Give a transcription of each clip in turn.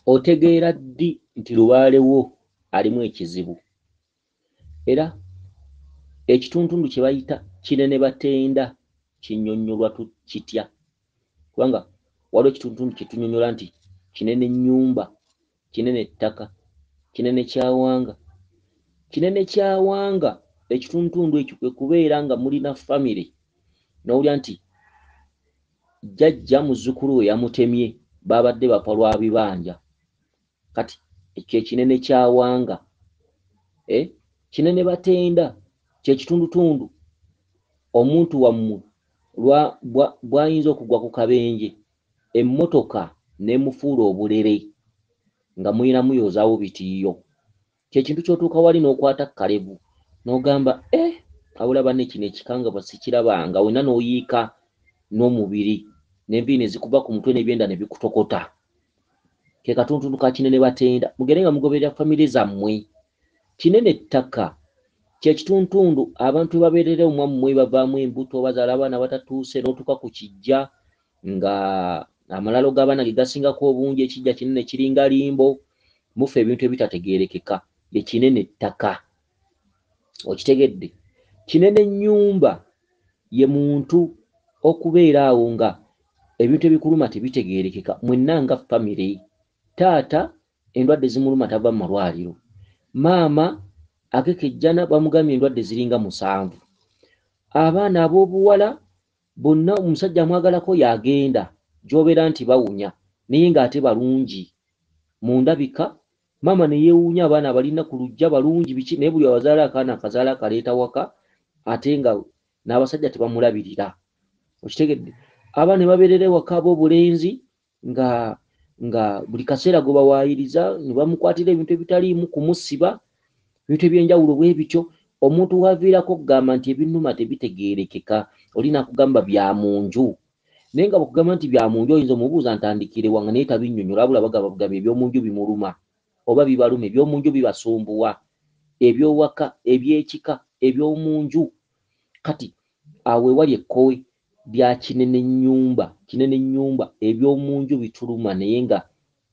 Otegeera ddi nti lubaale wo alimu ekizibu? Era ekituntundu kye bayita kinene batenda kinnyonnyolwa kitya? Kubanga waliwo ekituntundu kye tunnyonnyola nti kinene nnyumba, kinene ttaka, kinene kyawanga. Kinene kyawanga ekituntundu ekyo kwe kubeera nga mulina famire n'owulira nti jjajja muzzukulu we yamutemye, baabadde bafa lwa bibanja. Kati ekyo ekinene kyawanga. Kinene batenda kyekitundutundu omuntu wammwe bw'ayinza okugwa ku kabenje emmotoka n'emufuula obulere nga mulina muyozaawo bitiiyo. Kyekintu ky'otuuka wali n'okwata kalevu n'ogamba awula banne kino ekikangabwa sikirabanga, wenna n'oyiika n'omubiri n'enviiri ne zikuva ku mutwe n'ebyenda ne bikutokota. Ke katuntundu ka kinene batenda. Mugende nga mugoberera famire zammwe. Kinene ttaka kyekituntundu abantu we babeerera omwammwe bavaamu embuto, bazaala abaana batatuuse, n'otuuka ku kijja nga amalalo g'abaana ge gasingako obungi, ekijja kinene kiringa limbo, mufa ebintu ebitategeerekeka. Ye kinene ttaka. Okitegedde? Kinene nnyumba ye muntu okubeera awo nga ebintu ebikuluma tebitegeerekeka mwenna nga famire. Taata endwadde zimuluma tava mu malwaliro. Maama akekejjana bamugambye endwadde ziringa 7. Abaana ab'obuwala bonna omusajja amwagalako y'agenda gy'obeera nti bawunya naye ng'ate balungi mu ndabika. Maama ne yeewuunya abaana abalina ku luggya balungi biki, naye buli abazaala akaana akazaala akaleeta waka ate nga n'abasajja tebamulabirira. Okitegedde? Abaana ne babeerera ewaka ab'obulenzi nga buli kaseera gwe bawaayiriza ne bamukwatira ebintu ebitaliimu kumusiba, ebintu ebyenjawulo bwe bityo. Omuntu w'aviirako okugamba nti ebinnuma tebitegeerekeka, oli n'akugamba bya mu nju. Naye nga bw'okugamba nti bya mu nju oyinza omubuuza ntandikire wa, nga naye tabinnyonnyola, wabula bagamba bugambi eby'omu nju bimuluma oba bibaluma, eby'omu nju bibasumbuwa, eby'owaka, eby'ekika, eby'omu nju. Kati awo ewali ekkowe lya kinene nnyumba, kinene nnyumba, eby'omu nju bituluma naye nga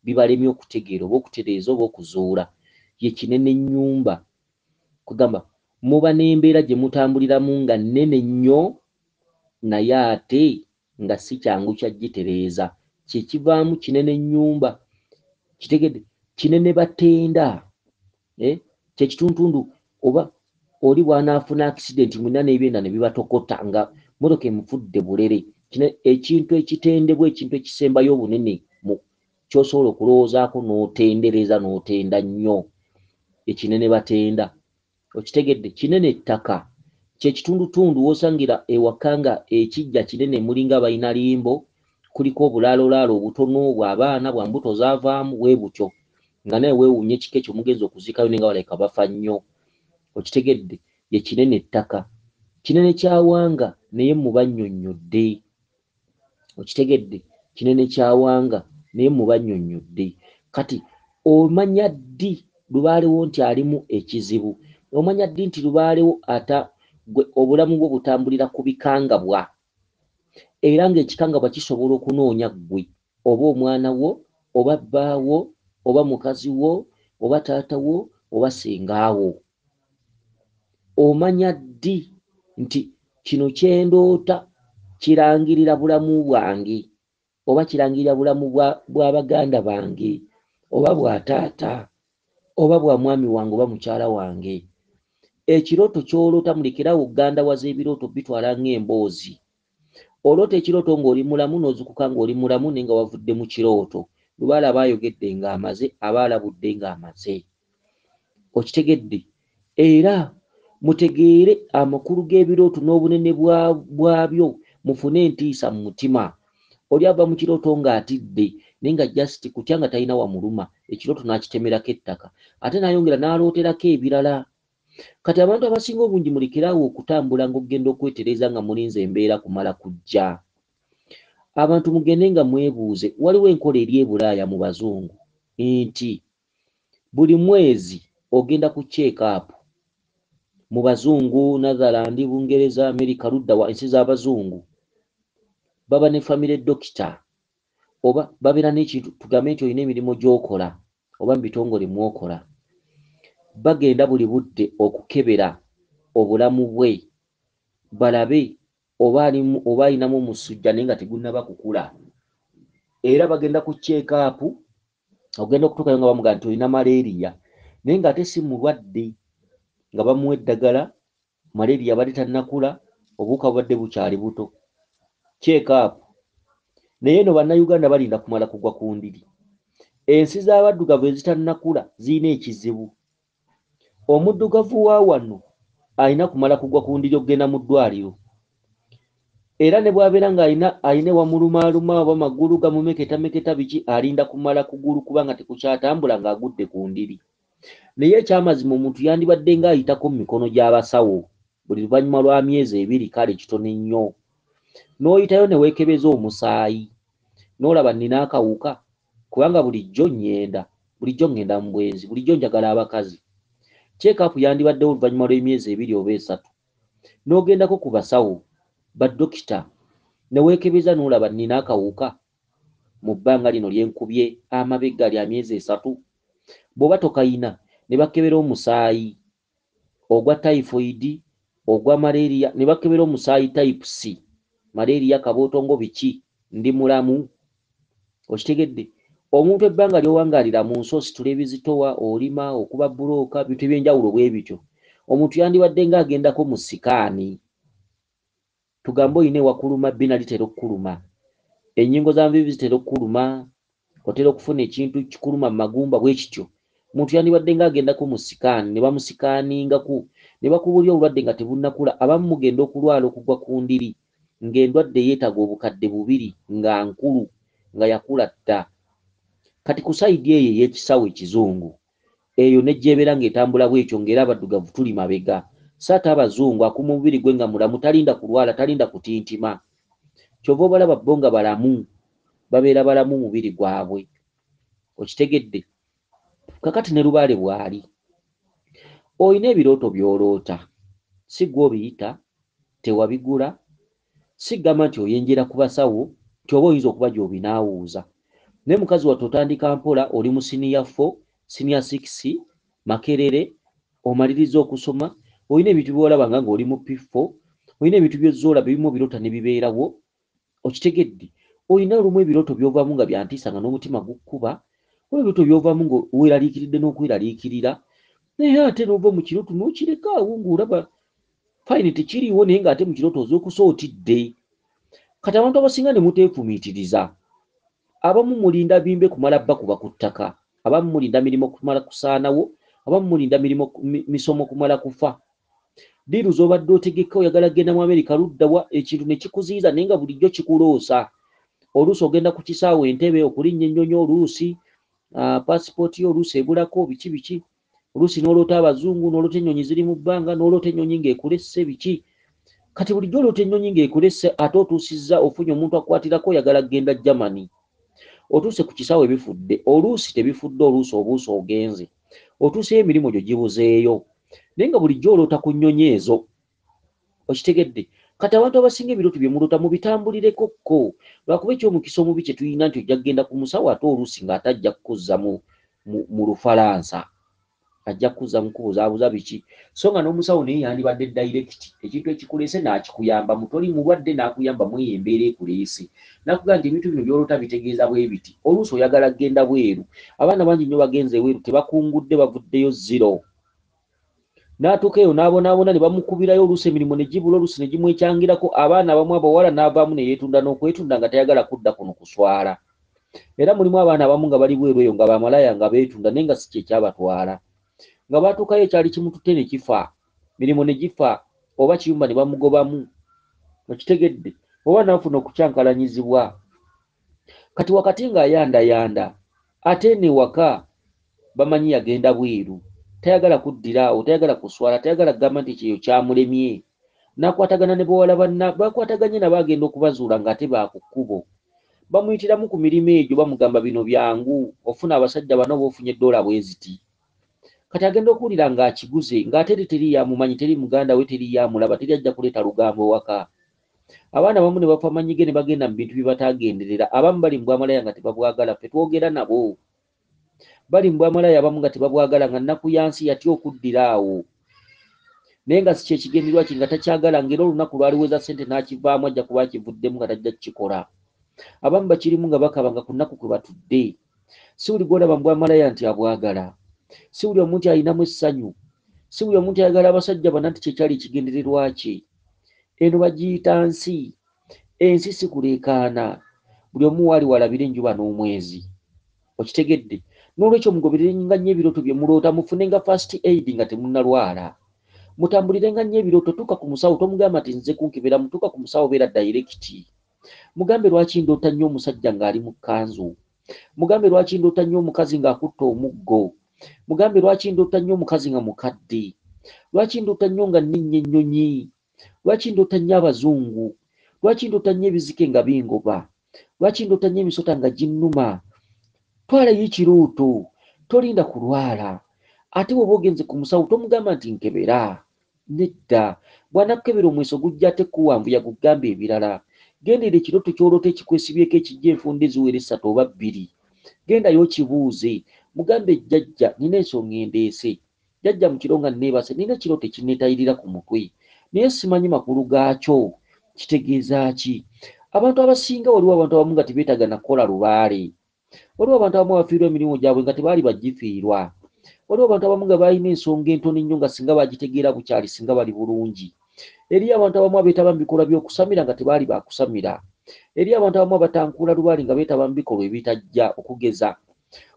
bibalemye okutegeera oba okutereeza oba okuzuula. Ye kinene nnyumba. Kugamba muba n'embeera gye mutambuliramu nga nnene nnyo naye ate nga si kyangu kya gitereeza. Kye kivaamu kinene nnyumba. Kitegedde? Kinene batenda. Kye kituntundu oba oli bw'anaafuna accident mwenna n'ebyenda ne bibatokota nga mmotoka emufudde bulere. Ekintu ekitendebwa, ekintu ekisembayo obunene mu ky'osobola okulowoozaako n'otendereza n'otenda nnyo. Ekinene batenda. Okitegedde? Kinene ettaka. Kye kitundutundu w'osangira ewaka nga ekijja kinene mulinga abalina limbo, kuliko obulaalolaalo obutono bw'abaana bwa mbuto zaavaamu bwe butyo. Nga naye weewuunya ekika ekyo mugenze okuziikayo naye nga balabika bafa nnyo. Okitegedde? Ye kinene ettaka. Kinene kyawanga naye mubannyonnyodde. Okitegedde? Kinene kyawanga naye mubannyonnyodde. Kati omanya ddi lubaalewo nti alimu ekizibu? Omanya ddi nti lubaalewo ata gwe obulamu bwo butambulira ku bikangabwa? Era ng'ekikangabwa kisobola okunoonya ggwe oba omwana wo oba bbaawo oba mukazi wo oba taata wo oba sengaawo. Omanya ddi nti kino kye ndoota kirangirira bulamu bwange oba kirangirira bulamu bwa baganda bange oba bwa taata oba bwa mwami wange oba mukyala wange. Ekirooto ky'oloota mulekerawo okugandawaza ebirooto bitwala ng'emboozi. Oloota ekirooto ng'oli mulamu n'ozuukuka ng'oli mulamu naye nga wavudde mu kirooto. Lubaale aba ayogedde ng'amaze, aba alabudde ng'amaze. Okitegedde? Era mutegeere amakulu g'ebirooto n'obunene bwabyo, mufune entiisa mu mutima. Oli ava mu kirooto ng'atidde naye nga just kutya nga talina wamuluma, ekirooto n'akitemerako ettaka ate n'ayongera n'alooterako ebirala. Kati abantu abasinga obungi mulekeraawo okutambula ng'okugenda okwetereeza nga mulinze embeera kumala kujja. Abantu mugende nga mwebuuze, waliwo enkola eri e Bulaaya mu bazungu nti buli mwezi ogenda ku check up mu bazungu, Netherland, Bungereza, Amerika, ludda wa ensi z'abazungu baba ne family doctor. Oba babeera n'ekintu, tugambe nti olina emirimu gy'okola oba mu bitongole mw'okola, bagenda buli budde okukebera obulamu bwe balabe oba alimu oba alinamu omusujja naye nga tegunnaba kukula. Era bagenda ku check up, ogenda okutuukayo nga bamugamba nti olina malaria, naye ng'ate si mulwadde, nga bamuwa eddagala, malaria abadde tannakula, obuwuka bubadde bukyali buto. Check up. Naye eno Bannayuganda balinda kumala kugwa ku ndiri. Ensi z'abaddugavu ezitannakula zirina ekizibu. Omuddugavu wa wano alina kumala kugwa ku ndiri okugenda mu ddwaliro. Era ne bw'abeera ng'alina alina ewamulumaaluma oba magulu gamumeketameketa biki, alinda kumala kugulu kubanga tekukyatambula ng'agudde ku ndiri. Naye ekyamazima omuntu yandibadde ng'ayitako mu mikono gy'abasawo buli luvannyuma lwa myezi 2, kale kitono ennyo. N'oyitayo ne weekebeza omusaayi n'olaba nnina akawuka, kubanga bulijjo nnyenda, bulijjo ŋŋenda mu bwenzi, bulijjo njagala abakazi. Check up yandibaddewo oluvannyuma lw'emyezi 2 oba 3. N'ogendako ku basawo, badokita, ne weekebeza n'olaba nnina akawuka mu bbanga lino lye nkubye amabega lya myezi 3. Bw'oba tokayina ne bakebera omusaayi ogwa typhoid, ogwa malaria, ne bakebera omusaayi type C, malaria, kabootongo, biki, ndi mulamu. Okitegedde? Omuntu ebbanga ly'owangaalira mu nsi ositula ebizitowa, olima, okuba bbulooka, bintu eby'enjawulo bwe bityo. Omuntu yandibadde ng'agendako mu sikaani. Tugambe olina ewakuluma, bbina litera okukuluma, ennyingo za nviivi zitera okukuluma, otera okufuna ekintu kikuluma mu magumba bwe kityo. Omuntu yandibadde ng'agendako mu sikaani ne bamusikaaningaku ne bakubuulira obulwadde nga tebunnakula. Abamu mugenda okulwala okugwa ku ndiri ng'endwadde yeetaaga obukadde 2 nga nkulu nga yakula dda. Kati ku sayidi eyo ey'ekisawo ekizungu eyo ne gy'ebeera ng'etambula bw'etyo, ng'era abaddugavu tuli mabega. So ate abazungu akuuma omubiri gwe nga mulamu, talinda kulwala, talinda kutintima. Ky'ova obalaba bo nga balamu, babeera balamu mubiri gwabwe. Okitegedde? Kakati ne lubaale bw'ali. Olina ebirooto by'oloota, si ggwe obiyita, tewabigula, si ggamba nti oyenjera ku basawo nti oba oyinza okuba gy'obinaawuuza. Naye mukazi wattu otandika mpola, oli mu siniya 4, siniya 6, Makerere, omaliriza okusoma, olina ebintu by'olabanga ng'oli mu P4, olina ebintu by'ozze olaba ebimu obiroota ne bibeerawo. Okitegedde? Olina olumu ebirooto by'ovaamu nga bya ntiisa nga n'omutima gukkuba, olina ebirooto by'ovaamu nga weeraliikiridde n'okweraliikirira, naye ate n'ova mu kirooto n'okireka awo ng'olaba fine tekiriiwo, naye ng'ate mu kirooto ozuukusa otidde. Kati abantu abasinga ne muteefumiitiriza. Abamu mulinda bimbe kumala bakuba ku ttaka, abamu mulinda mirimu kumala kusaanawo, abamu mulinda misomo kumala kufa. Ddiiru z'obadde otegeka oyagala kugenda mu Amerika ludda wa, ekintu ne kikuziyiza naye nga bulijjo kikuloosa. Oluusi ogenda ku kisaawe Entebbe okulinnya ennyonyi, oluusi paasipooti yo oluusi ebulako biki biki, oluusi n'oloota abazungu, n'oloota ennyonyi ziri mu bbanga, n'oloota ennyonyi ng'ekulesse biki. Kati bulijjo oloota ennyonyi ng'ekulesse ate otuusizza ofunye omuntu akukwatirako oyagala kugenda Germany. Otuuse ku kisaawe bifudde, oluusi tebifudde, oluusi obuusa ogenze. Otuuseyo emirimu gyo gibuzeeyo. Naye nga bulijjo oloota ku nnyonyi ezo. Okitegedde? Kati abantu abasinga ebirooto bye muloota mubitambulireko kko. Lwakuba eky'omukisa omubi kye tulina nti ojja kugenda ku musawo ate oluusi ng'ate ajja kukuzza mu Lufalansa. Ajja kukuzza mu kubuzaabuza biki. So nga n'omusawo naye yandibadde direct. Ekintu ekikuleese n'akikuyamba. Mutoli mulwadde n'akuyamba mu eyo embeera ekuleese. N'akugamba nti ebintu bino by'oloota bitegeeza bwe biti. Oluusi oyagala kugenda bweru. Abaana bangi nnyo bagenze ebweru tebakungudde bavuddeyo zero. N'atuuka eyo n'abonaabona ne bamukubirayo oluusi emirimu ne gibula, oluusi ne gimwekyangirako. Abaana abamu abawala n'avaamu ne yeetunda n'okwetunda nga tayagala kudda kuno kuswala. Era mulimu abaana abamu nga bali bweru eyo nga bamalaaya nga beetunda naye nga si kye kyabatwala. Nga baatuukayo ekyali kimututte ne kifa, mirimu ne gifa, oba kiyumba ne bamugobamu. Okitegedde? Oba n'afuna okukyankalanyizibwa. Kati wakati ng'ayandayanda, ate eno ewaka bamanyi yagenda bweru. Tayagala kuddira awo, tayagala kuswala, tayagala kugamba nti ekyeyo kyamulemye. N'akwatagana ne bawala banna, bakwataganye nabo agenda okubazuula ng'ate ba ku kkubo. Bamuyitiramu ku mirimu egyo bamugamba bino byangu, ofuna abasajja bano oba ofunye ddoola bwe ziti. Kati agenda okuwulira ng'akiguze, ng'ate eri teri yamumanyi, teri muganda we, teri yamulaba, teri ajja kuleeta lugambo waka. Abaana abamu ne bafa amanyige ne bagenda mu bintu bye bataagenderera. Abamu bali mu bwamalaaya nga tebabwagala. Ffe twogera nabo. Bali mu bwamalaaya abamu nga tebabwagala, nga nnaku ya nsi yatya okuddira awo. Naye nga si kye kigendererwa kye, nga takyagala, ng'era olunaku lw'aliweza ssente n'akivaamu ajja kuba akivuddemu nga tajja kukikola. Abamu bakirimu nga bakaaba nga ku nnaku kwe batudde. Si buli gw'olaba mu bwamalaaya nti abwagala. Si buli omu nti alinamu essanyu. Si buli omu nti ayagala abasajja bana nti kye kyali ekigendererwa kye. Eno bagiyita nsi. Ensi si kuleekaana. Buli omu waali walabira enjuba n'omwezi. Okitegedde? N'olwekyo mugobererenga nnyo ebirooto bye muloota, mufunenga first aid nga temunnalwala. Mutambulirenga nnyo ebirooto, tuuka ku musawo tomugamba nti nzize kunkeberamu, tuuka ku musawo beera direct. Mugambe lwaki ndoota nnyo omusajja ng'ali mu kkanzu. Mugambe lwaki ndoota nnyo omukazi ng'akutte omuggo. Mugambe lwaki ndoota nnyo omukazi nga mukadde. Lwaki ndoota nnyo nga nninnya ennyonyi. Lwaki ndoota nnyo abazungu. Lwaki ndoota nnyo ebizike nga bingoba. Lwaki ndoota nnyo emisota nga ginnuma. Twalayo ekirooto, tolinda kulwala. Ate bw'oba ogenze ku musawo tomugamba nti nkebera. Nedda. Bw'anaakukebera omweso gujja ate kukuwanvuya gukugambe ebirala. Genderera ekirooto ky'oloota ekikwesibyeko ekijja enfunda eziwera essatu oba bbiri. Gendayo okibuuze. Mugambe jjajja nnina ensonga endeese. Jjajja mu kiro nga nneebase nnina ekirooto ekinneetayirira ku mutwe naye simanyi makulu gaakyo. Kitegeeza ki? Abantu abasinga waliwo abantu abamu nga tebeetaaga na kukola lubaale. Waliwo abantu abamu abafiirwa emirimu gyabwe nga tebaali bagifiirwa. Waliwo abantu abamu nga balina ensonga entono ennyo nga singa bagitegeera bukyali singa bali bulungi. Eriyo abantu abamu abeetaba mu bikolwa by'okusamira nga tebaali baakusamira. Eriyo abantu abamu abatankuula lubaale nga beetaba mu bikolwa ebitajja okugeza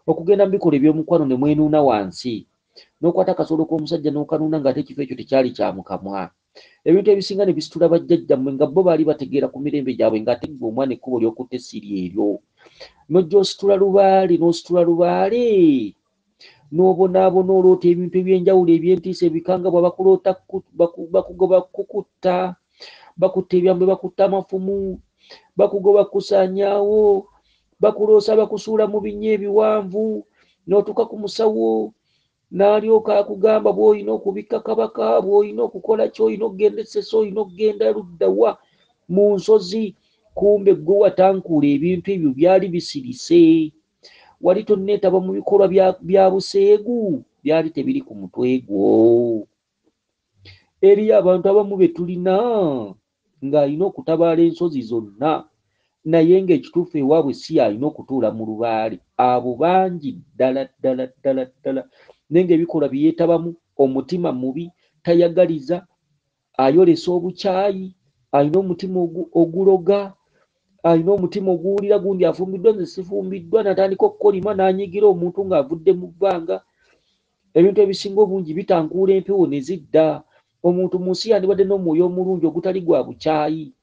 okugenda mu bikolwa eby'omukwano ne mwenuuna wansi n'okwata akasolo k'omusajja n'okanuuna ng'ate ekifo ekyo tekyali kya mu kamwa. Ebintu ebisinga ne bisitula bajjajjammwe nga bo baali bategeera ku mirembe gyabwe ng'ate ggwe omwana ekkubo ly'okutte si lyeryo. N'ojja ositula lubaale n'ositula lubaale n'obonaabona oloota ebintu eby'enjawulo eby'entiisa ebikangabwa bakuloota bakugoba kukutta bakutta ebyambe bakutta amafumu bakugoba kukusaanyaawo bakuloosa bakusuula mu binnya ebiwanvu n'otuuka ku musawo n'alyoka akugamba bw'olina okubikka kabaka bw'olina okukola ki olina okugenda essese olina okugenda luddawa mu nsozi kumbe gwe watankuula ebintu ebyo byali bisirise wali tonneetaba mu bikolwa bya buseegu byali tebiri ku mutwe gwo. Eriyo abantu abamu be tulina ng'alina okutabaala ensozi zonna naye ng'ekituufu ewaabwe si y'alina okutuula mu lubaale. Abo bangi ddala ddala ddala ddala naye ng'ebikolwa bye yeetabamu omutima mubi, tayagaliza, ayolesa obukyayi, alina omutima oguloga, alina omutima oguwulira gundi afumbiddwa nze sifumbiddwa n'atandika okukolima n'anyiigira omuntu ng'avudde mu bbanga. Ebintu ebisinga obungi bitankuula empewo ne zidda. Omuntu mu nsi yandibadde n'omwoyo omulungi ogutali gwa bukyayi.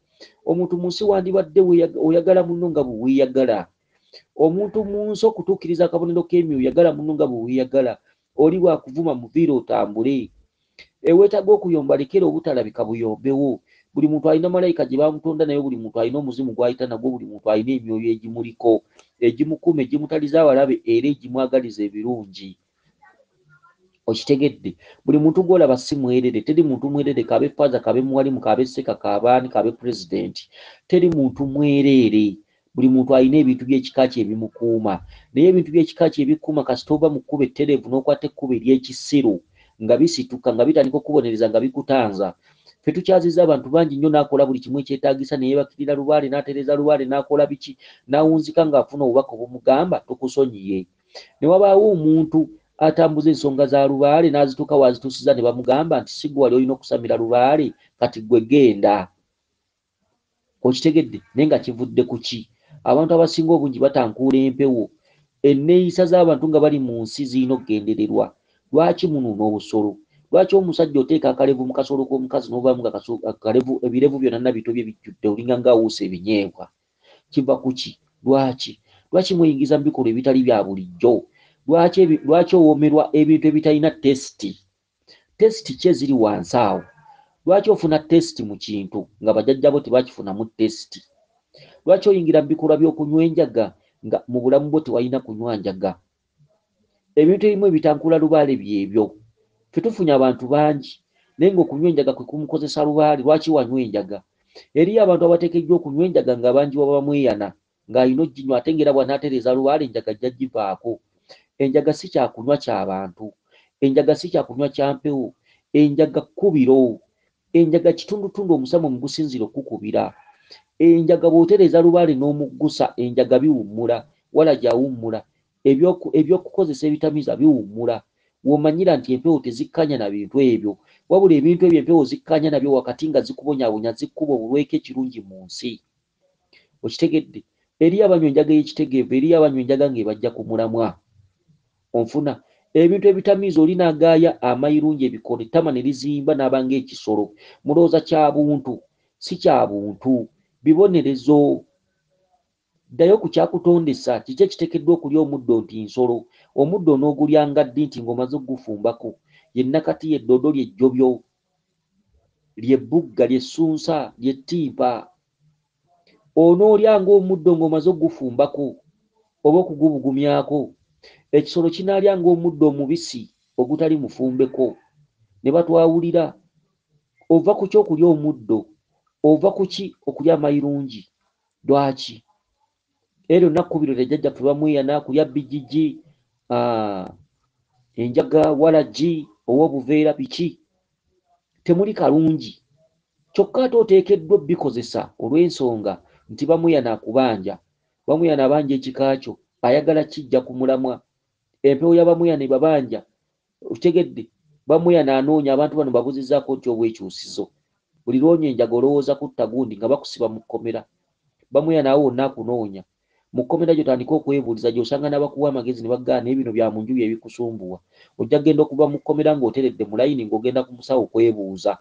Omuntu mu nsi wandibadde oyagala munno nga bwe weeyagala. Omuntu mu nsi okutuukiriza akabonero k'emyoyo yagala munno nga bwe weeyagala. Oli bw'akuvuma muviire otambule. Eweetaaga okuyomba lekera obutalabika buyombewo. Buli muntu alina malayika gye baamutonda nayo, buli muntu alina omuzimu gw'ayita nagwo, buli muntu alina emyoyo egimuliko, egimukuuma, egimutaliza abalabe era egimwagaliza ebirungi. Okitegedde? Buli muntu gw'olaba si mwerere. Teri muntu mwerere, k'abe faaza, k'abe muwalimu, k'abe sseeka, k'abe ani, k'abe pulezidenti. Teri muntu mwereere. Buli muntu alina ebintu by'ekika kye ebimukuuma. Naye ebintu by'ekika kye ebikuuma kasita ova mu kkubo ettereevu n'okwata ekkubo ery'ekisiru nga bisituka nga bitandika okukubonereza nga bikutanza. Ffe tukyazizza abantu bangi nnyo n'akola buli kimu ekyetaagisa ne yeebakirira lubaale n'atereeza lubaale n'akola biki n'awunzika ng'afuna obubaka obumugamba tukusonyiye. Ne wabaawo omuntu atambuza ensonga za lubaale n'azituuka w'azituusiza ne bamugamba nti si ggwe wali olina okusamira lubaale kati ggwe genda. Okitegedde? Naye nga kivudde ku ki? Abantu abasinga obungi batankuula empewo. Enneeyisa z'abantu nga bali mu nsi zirina okugendererwa. Lwaki munuuna obusolo? Lwaki omusajja oteeka akalevu mu kasolo k'omukazi n'ovaamu nga akalevu ebirevu byonna na bitobye bijjudde olinga ng'awuusa ebinyeebwa? Kiva ku ki? Lwaki? Lwaki mweyingiza mu bikolwa ebitali bya bulijjo? Lwaki lwaki owoomerwa ebintu ebitalina tesiti? Tesiti ki eziri wansi awo? Lwaki ofuna tesiti mu kintu nga bajjajja bo tebakifunamu tesiti? Lwaki oyingira mu bikolwa by'okunywa enjaga nga mu bulamu bwo tewalina kunywa njaga? Ebintu ebimu ebitankula lubaale byebyo. Ffe tufunye abantu bangi naye ng'okunywa enjaga kwe kumukozesa lubaale. Lwaki wanywa enjaga? Eriyo abantu abateekeddwa okunywa enjaga nga bangiwa bamweyana, ng'alina oginywa ate ng'era bw'anaatereeza lubaale enjaga ajja givaako. Enjaga si kyakunywa kya bantu. Enjaga si kyakunywa kya mpewo. Enjaga kkubiro. Enjaga kitundutundu omusamu mwe gusinziira okukukubira. Enjaga bw'otereeza lubaale n'omuggusa, enjaga biwummula, walagi awummula, eby'okukozesa ebitamiiza biwummula. W'omanyira nti empewo tezikkaanya na bintu ebyo. Wabula ebintu ebyo empewo zikkaanya nabyo wakati nga zikubonyaabonya, zikkuba obulweko ekirungi mu nsi. Okitegedde? Eriyo abanywa enjaga ey'ekitegeevu, eriyo abanywa enjaga ng'ebajja ku mulamwa. Onfuna? Ebintu ebitamiiza oli n'agaaya amayirungi ebikondo ettama ne lizimba n'aba ng'ekisolo. Mulowooza kya buntu? Si kya buntu. Bibonerezo. Ddayo ku kyakutondesa. Kiki ekiteekeddwa okulya omuddo nti nsolo? Omuddo onoogulyanga ddi nti ng'omaze okugufumbako? Ye nnakati, ye ddoodo, lye jjobyo, lye bbugga, lye ssunsa, lye ttimpa. Onoolyanga omuddo ng'omaze okugufumbako oba okugubugumyako? Ekisolo kinaalyanga omuddo omubisi ogutali mufumbeko? Ne batwawulira. Ova ku ki okulya omuddo? Ova ku ki okulya amayirungi? Lwaki? Era lyonna kkubiro lya jjajjaffe bamweyana kulya bijiji, enjaga, walagi, ow'obuveera, biki? Temuli kalungi. Kyokka ate oteekeddwa obikozesa olw'ensonga nti bamweyana akubanja. Bamweyana abanja ekika kyo, ayagala kijja ku mulamwa. Empewo ya bamweyana ebabanja. Okitegedde? Bamweyana anoonya abantu bano babuzizzaako ntya obwekyusizo. Buli lw'onywa enjaga olowooza kutta gundi nga bakusiba mu kkomera. Bamweyana awo wonna akunoonya. Mu kkomera gy'otandika okwebuuliza gy'osanga n'abakuwa amagezi ne bakugamba naye bino bya mu nju bye bikusumbuwa. Ojja kugenda okuva mu kkomera ng'oteredde mu layini ng'ogenda ku musawo kwebuuza.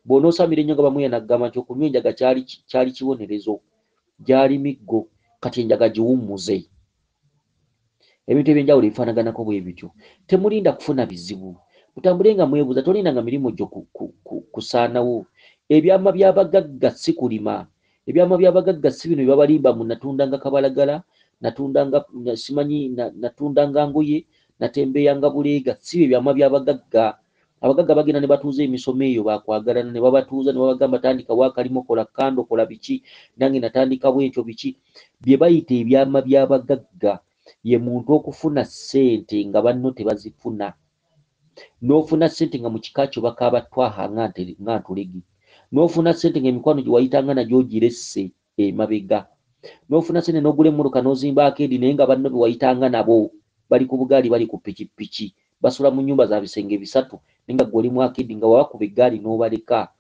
Bw'onoosamira ennyo nga bamweyana akugamba nti okunywa enjaga kyali kyali kibonerezo, gyali miggo, kati enjaga giwummuze. Ebintu eby'enjawulo ebifaanaganako bwe bityo. Temulinda kufuna bizibu. Mutambule nga mwebuuza, tolindanga mirimu gyo kusaanawo. Ebyama by'abagagga si kulima. Ebyama by'abagagga si bino bye babalimba mbu natundanga kabalagala, natundanga simanyi natundanga ngoye, natembeeyanga buleega. Si bye byama by'abagagga. Abagagga bagenda ne batuuza emisomo eyo bakwagalana ne babatuuza ne babagamba tandikawo akalimo, kola kkando, kola biki, nange natandika bwentyo biki. Bye bayita ebyama by'abagagga ye muntu okufuna ssente nga banno tebazifuna. N'ofuna ssente nga mu kika kyo bakaaba twaha nga ntulege. N'ofuna ssente ng'emikwano gye wayitanga nagyo ogiresse emabega. N'ofuna ssente n'ogula emmotoka n'ozimba akeedi naye nga banno be wayitanga nabo bali ku bugaali bali ku pikipiki. Basula mu nnyumba za bisenge bisatu naye nga ggwe oli mu akeedi nga wabakuba eggaali n'obaleka.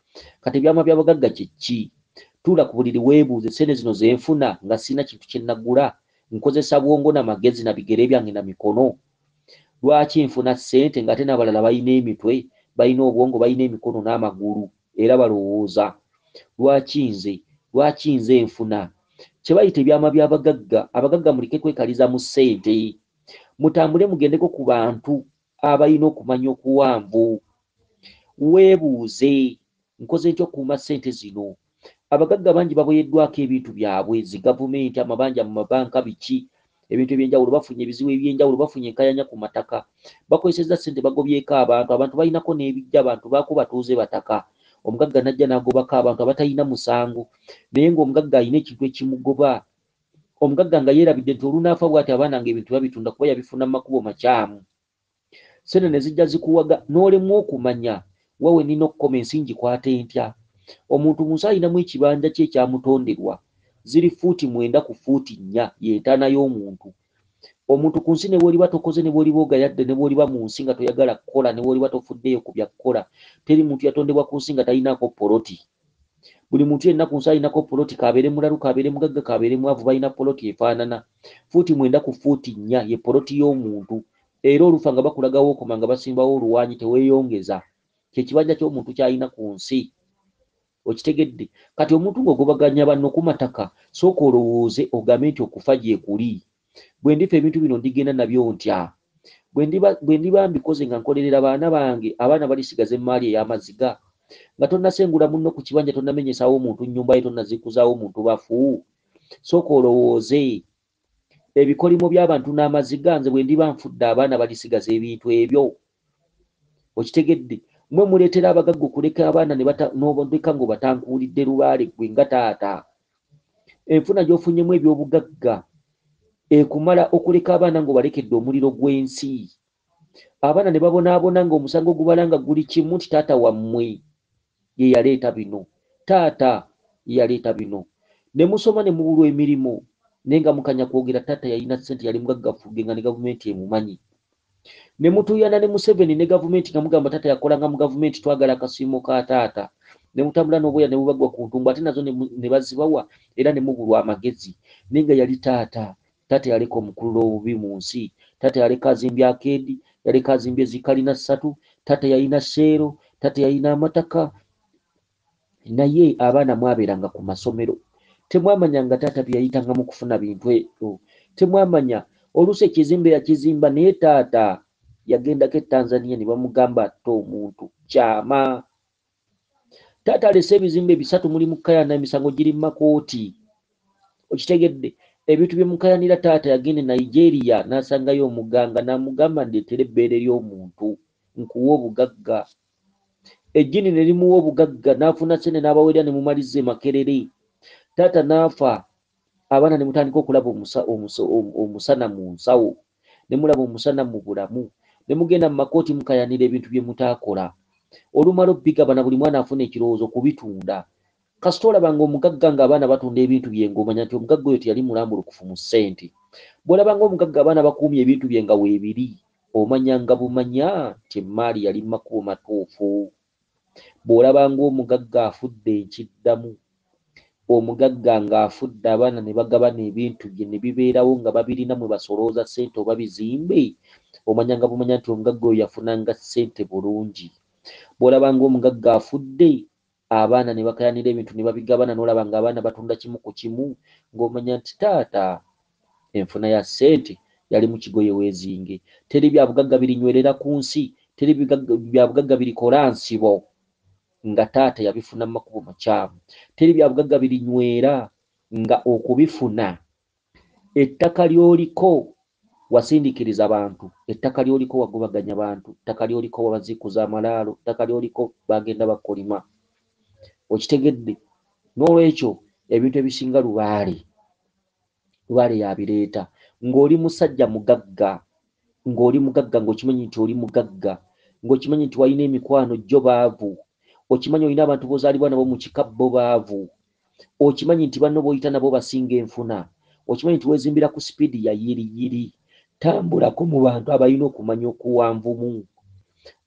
Kati ebyama by'abagagga kye ki? Tuula ku buliri weebuuze ssente zino ze nfuna nga sirina kintu kye nagula, nkozesa bwongo na magezi na bigere byange na mikono? Lwaki nfuna ssente ng'ate n'abalala balina emitwe, balina obwongo, balina emikono n'amagulu era balowooza? Lwaki nze? Lwaki nze nfuna? Kye bayita ebyama by'abagagga. Abagagga muleke kwekaliza mu ssente. Mutambule mugendeko ku bantu abalina okumanya okuwanvu. Weebuuze, nkoze ntya okukuuma ssente zino? Abagagga bangi baboyeddwako ebintu byabwe, zi gavumenti, amabanja mu mabanka, biki, ebintu eby'enjawulo, bafunye ebizibu eby'enjawulo, bafunye enkayanya ku mataka, bakozesezza ssente bagobyeko abantu, abantu balinako n'ebijja, abantu baako batuuze bataka. Omugagga n'ajja n'agobako abantu abatalina musango, naye ng'omugagga alina ekintu ekimugoba. Omugagga nga yeerabidde nti olunaafa bw'ati abaana ng'ebintu babitunda kuba yabifuna mu makubo makyamu. Ssente ne zijja zikuwaga n'olemwa okumanya wa we nnina okukoma ensi ngikwate ntya. Omuntu mu nsi alinamu ekibanja kye ekyamutonderwa. Ziri ffuuti mwenda ku ffuuti nnya y'entaana y'omuntu. Omuntu ku nsi ne bw'oliba tokoze ne bw'oliba ogayadde ne bw'oliba mu nsi nga toyagala kukola ne bw'oliba tofuddeeyo ku bya kukola teri muntu yatondebwa ku nsi nga talinaako poloti. Buli muntu yenna ku nsi alinako poloti k'abeere mulalu k'abeere mugagga k'abeere mwavu balina poloti efaanana. Ffuuti mwenda ku ffuuti nnya ye poloti y'omuntu. Era olufa nga bakulaga w'okoma nga basimbawo oluwaanyi teweeyongeza. Kye kibanja ky'omuntu ky'alina ku nsi. Okitegedde? Kati omuntu ng'ogobaganya banno ku mataka, sooka olowooze ogambe nti okufa gyekuli. Bwe ndifa ebintu bino ndigenda nabyo ntya? Bwe ndiba, bwe ndiba mbikoze nga nkolerera baana bange, abaana balisigaza emmaali ey'amaziga? Nga tonnasengula munno ku kibanja, tonnamenyesaawo muntu nnyumba ye, tonnaziikuzaawo muntu bafu? Sooka olowooze. Ebikolimo by'abantu n'amaziga, nze bwe ndiba nfudde abaana balisigaza ebintu ebyo? Okitegedde? Mwe muleetera abagagga okuleka abaana n'obaleka ng'obatankuulidde lubaale ggwe nga taata. Enfuna gy'ofunyemu eby'obugagga ekumala okuleka abaana ng'obalekedde omuliro gw'ensi. Abaana ne babonaabona ng'omusango gubalanga guli kimu nti taata wammwe ye yaleeta bino, taata ye yaleeta bino. Ne musoma ne mubulwa emirimu naye nga mukanya kwogera taata yalina ssente, yali mugagga fugge nga ne gavumenti emumanyi. Ne mutuuyana ne Museveni ne gavumenti nga mugamba taata yakolanga mu gavumenti, twagala akasiimo ka taata. Ne mutambula n'obwoya ne bubagwa ku ntumbu ate nazo ne bazibawa era ne mubulwa amagezi. Naye nga yali taata, taata yaleka omukululo obubi mu nsi, taata yaleka azimbye akeedi, yaleka azimbye zikalina ssatu, taata yalina seero, taata yalina amataka. Naye abaana mwabeeranga ku masomero, temwamanyanga taata bye yayitangamu kufuna bintu ebyo, temwamanya. Oluusi ekizimbe yakizimba naye taata yagendako e Tanzania ne bamugamba atte omuntu kyama. Taata alese ebizimbe bisatu muli mu kayana, emisango giri mu makooti. Okitegedde? Ebintu bye mukayanira taata yagenda e Nigeria n'asangayo omuganga n'amugamba ndeetera ebbeere ly'omuntu nkuwe obugagga. Ejjini ne limuwa obugagga n'afuna ssente n'abaweerera ne mumaliza e Makerere. Taata n'afa, abaana ne mutandika okulaba omusana mu nsawo, ne mulaba omusana mu bulamu, ne mugenda mu makooti mukayanira ebintu bye mutaakola. Olumala obbigabana buli mwana afuna ekirowoozo kubitunda. Kasita olabanga omugagga ng'abaana batunda ebintu bye ng'omanya nti omugagga oyo teyali mulambulukufu mu ssente. Bw'olabanga omugagga abaana bakuumye ebintu bye nga weebiri, omanya nga bumanya nti emmaali yali mu makubo matuufu. Bw'olabanga omugagga afudde nkiddamu, omugagga ng'afudde abaana ne bagabana ebintu bye ne bibeerawo nga babirina mwe basolooza ssente oba bizimbe, omanya nga bumanya nti omugagga oyo yafunanga ssente bulungi. Bw'olabanga omugagga afudde abaana ne bakayanira ebintu ne babigabana n'olaba ng'abaana batunda kimu ku kimu ng'omanya nti taata enfuna ya ssente yali mu kigoye weezinge. Teri bya bugagga birinywerera ku nsi, teri bya bugagga birikola nsibo nga taata yabifuna mu makubo makyamu. Teri bya bugagga birinywera nga okubifuna ettaka ly'oliko wasindiikiriza bantu, ettaka ly'oliko wagobaganya bantu, ettaka ly'oliko wabaziikuza amalaalo, ettaka ly'oliko bagenda bakolima. Okitegedde? N'olwekyo ebintu ebisinga lubaale, lubaale yabireeta. Ng'oli musajja mugagga, ng'oli mugagga, ng'okimanyi nti oli mugagga, ng'okimanyi nti walina emikwano gyo baavu, okimanyi olina abantu b'ozaalibwa nabo mu kika bo baavu, okimanyi nti banno b'oyita nabo basinga enfuna, okimanyi nti weezimbira ku sipiidi ya yiriyiri. Tambulako mu bantu abalina okumanya okuwanvumu,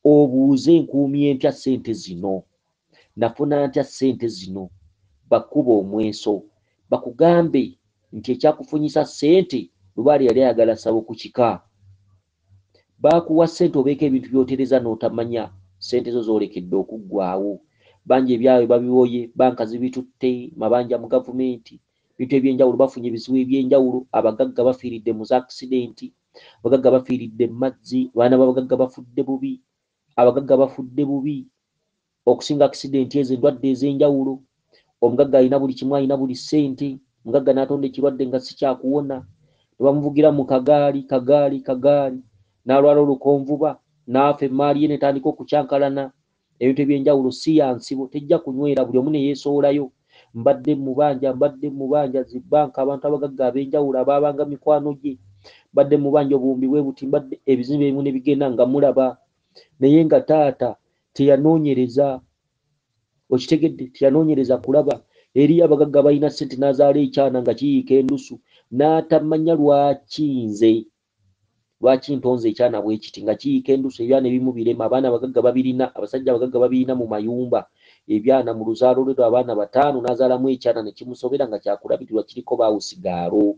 obuuze nkuumye ntya ssente zino, nafuna ntya ssente zino, bakuba omweso bakugambe nti ekyakufunyisa ssente lubaale yali ayagala ssabo ku kika. Baakuwa ssente obeeko ebintu by'otereza n'otamanya, ssente zo zoolekedde okuggwaawo. Bangi ebyabwe babiwoye, banka zibitutte, mabanja mu gavumenti, bintu ebyenjawulo, bafunye ebizibu ebyenjawulo. Abagagga bafiiridde mu za akisidenti, abagagga bafiiridde mu mazzi, abaana b'abagagga bafudde bubi, abagagga bafudde bubi okusinga akisidenti ezo, endwadde ez'enjawulo. Omugagga alina buli kimu, alina buli ssente, omugagga n'atonda ekirwadde nga si kyakuwona, ne bamuvugira mu kagaali kagaali kagaali, n'alwala olukonvuba, n'afa, emmaali ye n'etandika okukyankalana. Ebintu ebyenjawulo si ya nsibo, tejja kunywera, buli omu ne yeesowolayo. Mbadde mubanja, mbadde mubanja zibanka, abantu abagagga ab'enjawulo abaabanga mikwano gye, mbadde mubanja obuwumbi bwe buti, mbadde ebizimbe ebimu ne bigenda nga mulaba. Naye nga taata teyanoonyereza, okitegedde, teyanoonyereza kulaba. Eriyo abagagga balina ssente n'azaala ekyana nga kiyiika endusu, n'atamanya lwaki nze, lwaki ntonze ekyana bwe kiti nga kiyiika endusu. Ebyana ebimu birema, abaana abagagga babirina, abasajja abagagga babirina mu mayumba. Ebyana mu luzaalo lwe lw'abaana bataano n'azaalamu ekyana ne kimusobera nga kyakulabirirwa, kiriko baawusigaalo.